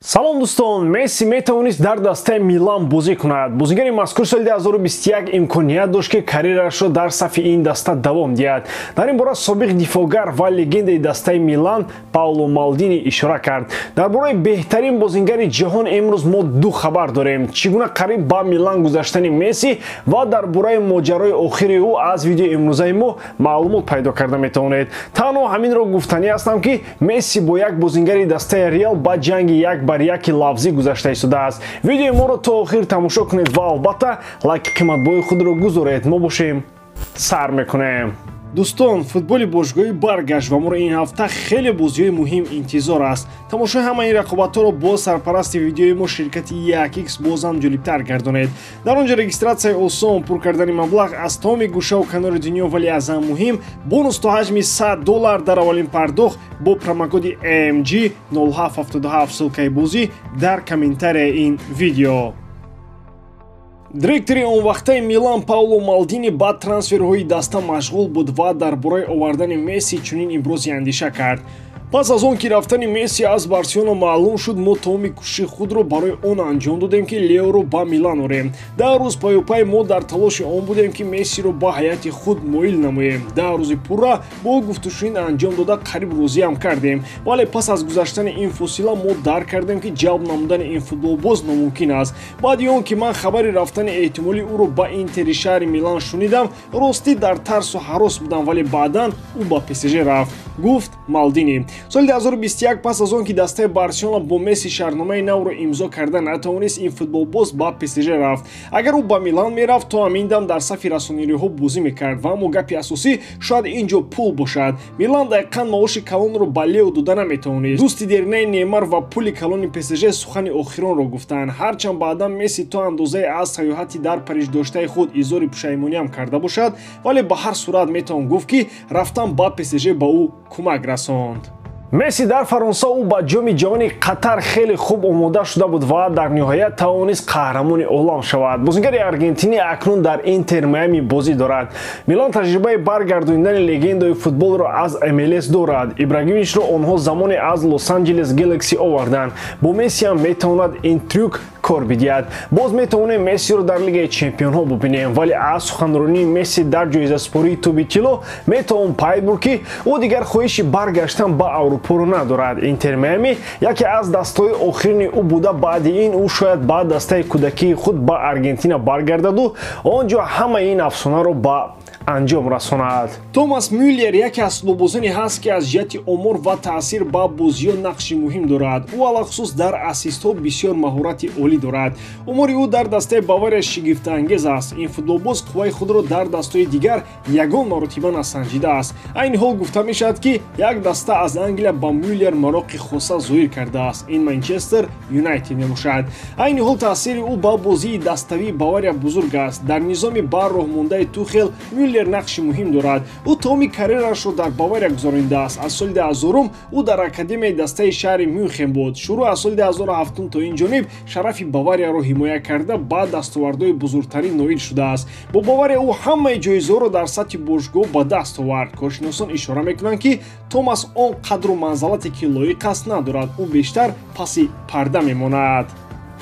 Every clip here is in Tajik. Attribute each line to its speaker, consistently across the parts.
Speaker 1: Салом дӯстон, Месси метавонист дар дастаи Милан бозӣ кунад. Бозигари мазкур соли 2021 имконият дошт, ки карьерашро дар сафи ин даста давом диҳад. Дар ин бора собиқ дифоъгар ва легендаи дастаи Милан Паоло Малдини ишора кард. Дар бораи беҳтарин бозингари ҷаҳон имрӯз мо ду хабар дорем. Чӣ гуна қариб ба Милан гузаштани Месси ва дар бораи моҷарои охири ӯ аз видеои имрӯзаи мо маълумот пайдо карда метавонед. Танҳо ҳаминро гуфтанӣ ҳастам, ки Месси бо як бозингари дастаи Реал ба ҷанги як бар яки лафзӣ гузашта истодааст. Видеои моро то охир тамошо кунед ва албатта лайки қиматбои худро гузоред. Мо бошем, сар мекунем. Дӯстон, футболи бошгоҳӣ баргашт ва моро ин ҳафта хеле бозиҳои муҳим интизор аст. Тамошои ҳамаи ин рақобатҳоро бо сарпарасти видеои мо ширкати 1x бозам ҷолибтар гардонед. Дар он ҷо регистратсияи осон, пур кардани маблағ аз тамоми гӯшаву канори дунё, вале аз ҳам муҳим бонус то ҳаҷми $100 дар аввалин пардохт бо промокоди AMG 0777. Ссылкаи бозӣ дар комментарияи ин видео. Директори онвақтаи Милан Паоло Малдини ба трансферҳои даста машғул буд ва дар бораи овардани Месси чунин имрози андеша кард. Пас аз он ки рафтани Месси аз Барселона маълум шуд, мо тамоми кӯшиши худро барои он анҷом додем, ки Леоро ба Милан орем. 10 рӯз паюпай мо дар талоши он будем, ки Мессиро ба ҳайати худ моил намоем. 10 рӯзи пурра бо гуфтушунид анҷом дода, қариб розиам кардем. Вале пас аз гузаштани ин фосила мо дарк кардем, ки ҷалб намудани ин футболбоз номумкин аст. Баъди он ки ман хабари рафтани эҳтимолии ӯро ба Интери шаҳри Милан шунидам, ростӣ дар тарсу ҳарос будам, вале баъдан ӯ ба ПСЖ рафт, гуфт Малдини. Соли 2021, пас аз он ки дастаи Барселона бо Месси шартномаи навро имзо карда натавонист, ин футболбоз ба ПСЖ рафт. Агар ӯ ба Милан мерафт, то ҳамин дам дар сафи расонириҳо бозӣ мекард. Ва аммо гапи асосӣ шояд ин ҷо пул бошад. Милан дақиқан маоши калонро ба Лео дода наметавонист. Дӯсти деринаи Неймар ва пули калони ПСЖ сухани охиронро гуфтанд. Ҳарчанд баъдан Месси то андозае аз сайёҳати дар Париж доштаи худ изҳори пушаймониам карда бошад, вале ба ҳар сурат метавон гуфт, ки рафтан ба ПСЖ ба ӯ кӯмак расонд. Месси дар Фаронса ӯ ба Ҷоми ҷаҳони Қатар хеле хуб омода шуда буд ва дар ниҳоят тавонист қаҳрамони олам шавад. Бозигари аргентинӣ акнун дар Интер Майами бозӣ дорад. Милан таҷрибаи баргардонидани легендаи футболро аз МЛС дорад. Ибрагимовичро онҳо замоне аз Лос-Анҷелес Гэлакси оварданд. Бо Месси ҳам метавонад ин трюк кор бидиҳад. Боз метавонем Мессиро дар Лигаи чемпионҳо бубинем, вале аз суханронии Месси дар ҷоизасупории тӯби тилло метавон пай бурд, ки ӯ дигар хоҳиши баргаштан ба Аврупоро надорад. Интер Майами яке аз дастаҳои охирини ӯ буда. Баъди ин ӯ шояд ба дастаи кӯдакии худ ба Аргентина баргардаду он ҷо ҳамаи ин афсонаро ба анҷом расонад. Томас Мюллер яке аз футболбозоне ҳаст, ки аз ҷиҳати омор ва таъсир ба бозиҳо нақши муҳим дорад. Ӯ алахусус дар ассистҳо бисёр маҳорати олӣ дорад. Омори ӯ дар дастаи Бавария шигифтаангез аст. Ин футболбоз қувваи худро дар дастҳои дигар ягон маротиба насанҷидааст. Айни ҳол гуфта мешавад, ки як даста аз Англия ба Мюллер мароқи хоса зоҳир кардааст. Ин Манчестер Юнайтед мебошад. Айни ҳол таъсири ӯ ба бозии даставии Бавария бузург аст. Дар низоми бар роҳмондаи Тухел Мюллер нақши муҳим дорад. Ӯ тамоми карьерашро дар Бавария гузаронидааст. Аз соли 2000 ӯ дар академияи дастаи шаҳри Мюнхен буд. Шурӯъ аз соли 2007 то ин ҷониб шарафи Баварияро ҳимоя карда, ба дастовардҳои бузургтарин ноил шудааст. Бо Бавария ӯ ҳамаи ҷоизаҳоро дар сатҳи бошгоҳ ба даст овард. Коршиносон ишора мекунанд, ки Томас он қадру манзалате, ки лоиқ аст, надорад. Ӯ бештар паси парда мемонад.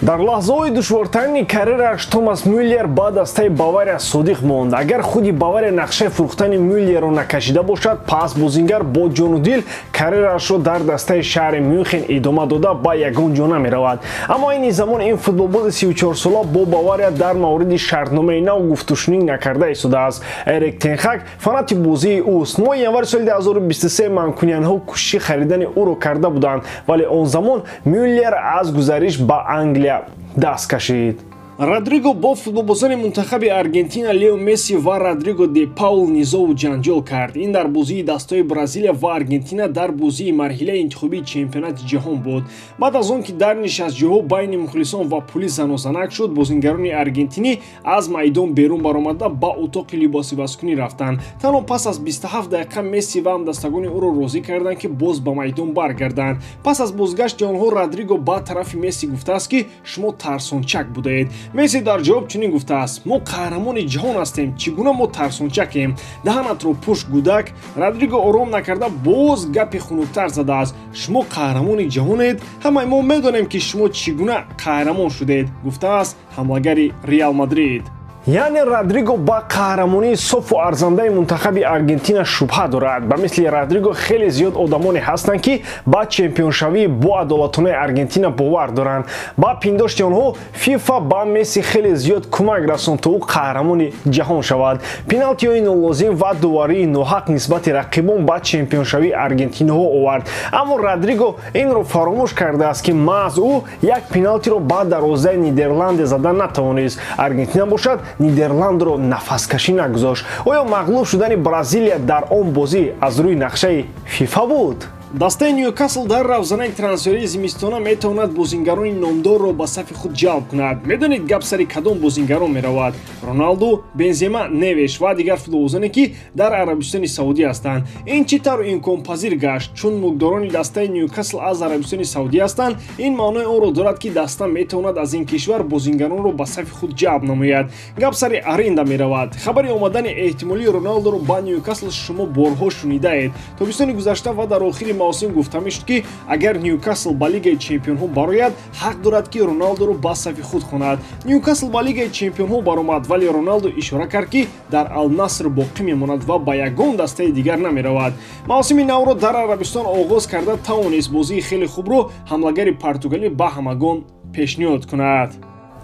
Speaker 1: Дар лаҳзаҳои душвортарини карьераш Томас Мюллер ба дастаи Бавария содиқ монд. Агар худи Бавария нақшаи фурӯхтани Мюллерро накашида бошад, пас бозингар бо ҷону дил карьерашро дар дастаи шаҳри Мюнхен идома дода, ба ягон ҷо намеравад. Аммо айни замон ин футболбози 34сола бо Бавария дар мавриди шартномаи нав гуфтушунид накарда истодааст. Эрик Тенхак фанати бозии ӯст. Моҳи январи соли 2023 манкуниянҳо кӯшиши харидани ӯро карда буданд, вале он замон Мюллер аз гузариш ба Англия даст кашид. Родриго бо футболбозони мунтахаби Аргентина Лео Месси ва Родриго де Паул низову ҷанҷол кард. Ин дар бозии дастаҳои Бразилия ва Аргентина дар бозии марҳилаи интихобии чемпионати ҷаҳон буд. Баъд аз он ки дар нишастҷоҳо байни мухлисон ва пулис занозанак шуд, бозингарони аргентинӣ аз майдон берун баромада, ба утоқи либосивазкунӣ рафтанд. Танҳо пас аз 27 дақиқа Месси ва ҳамдастагони ӯро розӣ карданд, ки боз ба майдон баргарданд. Пас аз бозгашти онҳо Родриго ба тарафи Месси гуфтааст, ки шумо тарсончак будаед. Месси дар ҷавоб чунин гуфтааст: «Мо қаҳрамони ҷаҳон ҳастем, чӣ гуна мо тарсончакем? Даҳанатро пӯш, гудак». Родриго ором накарда, боз гапи хунуктар задааст: «Шумо қаҳрамони ҷаҳонед? Ҳамаи мо медонем, ки шумо чӣ гуна қаҳрамон шудед», гуфтааст ҳамлагари Реал Мадрид. Яъне Родриго ба қаҳрамонии софу арзандаи мунтахаби Аргентина шубҳа дорад. Ба мисли Родриго хеле зиёд одамоне ҳастанд, ки ба чемпионшавии боадолатонаи Аргентина бовар доранд. Ба пиндошти онҳо, ФИФА ба Месси хеле зиёд кӯмак расонд, то ӯ қаҳрамони ҷаҳон шавад. Пеналти ҳои нолозим ва дуварии ноҳақ нисбати рақибон ба чемпионшавии аргентиноҳо овард. Аммо Родриго инро фаромӯш кардааст, ки маҳз ӯ як пеналти ро ба дарвозаи Нидерланде зада натавонист. Аргентина бошад, Нидерландро нафаскашӣ нагузошт. Оё мағлуб шудани Бразилия дар он бозӣ аз рӯи нақшаи ФИФА буд? Дастаи Ньюкасл дар равзанаи трансферии зимистона метавонад бозингарони номдорро ба сафи худ ҷалб кунад. Медонед, гап сари кадом бозингарон меравад? Роналду, Бензема, Невеш ва дигар футболбозоне, ки дар Арабистони Саудӣ ҳастанд. Ин чӣ тавр имконпазир гашт? Чун мулкдорони дастаи Ньюкасл аз Арабистони Саудӣ ҳастанд, ин маънои онро дорад, ки даста метавонад аз ин кишвар бозингаронро ба сафи худ ҷалб намояд. Гап сари аренда меравад. Хабари омадани эҳтимолии Роналдоро ба Ньюкасл шумо борҳо шунидаед. Тобистони гузашта ва дар охири мавсим гуфта мешуд, ки агар Ньюкасл ба Лигаи чемпионҳо барояд, ҳақ дорад, ки Роналдоро ба сафи худ хонад. Ньюкасл ба Лигаи чемпионҳо баромад, вале Роналдо ишора кард, ки дар Алнаср боқӣ мемонад ва ба ягон дастаи дигар намеравад. Мавсими навро дар Арабистон оғоз карда тавонист бозии хеле хубро ҳамлагари португалӣ ба ҳамагон пешниҳод кунад.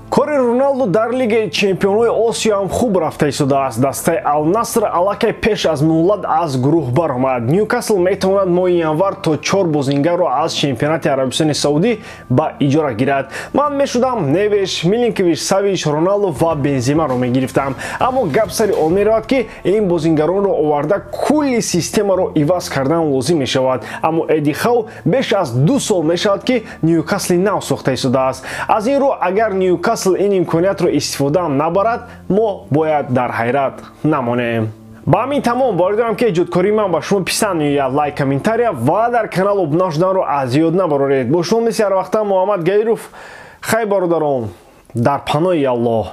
Speaker 1: Кори Роналду дар Лигаи чемпионҳои Осиё ҳам хуб рафта истодааст. Дастаи Алнаср аллакай пеш аз муҳлат аз гурӯҳ баромад. Ньюкасл метавонад моҳи январ то чор бозингарро аз чемпионати Арабистони Саудӣ ба иҷора гирад. Ман мешудам, Невеш, Милинкович Савич, Роналду ва Бензимаро мегирифтам. Аммо гап сари он меравад, ки ин бозингаронро оварда, кулли системаро иваз кардан лозим мешавад. Аммо Эдди Хау беш аз 2 сол мешавад, ки Ньюкасли нав сохта истодааст. Аз ин рӯ, агар Ньюкасл ин имкониятро истифодаам набарад, мо бояд дар ҳайрат намонем. Ба ҳамин тамом. Боварӣ дорам, ки эҷодкории ман ба шумо писанд меояд. Лайк, комментария ва дар канал обуна шуданро аз ёд набароред. Бо шумо мисли ҳарвақта Муҳаммад Гаиров. Хай, бародарон, дар паноҳи Аллоҳ.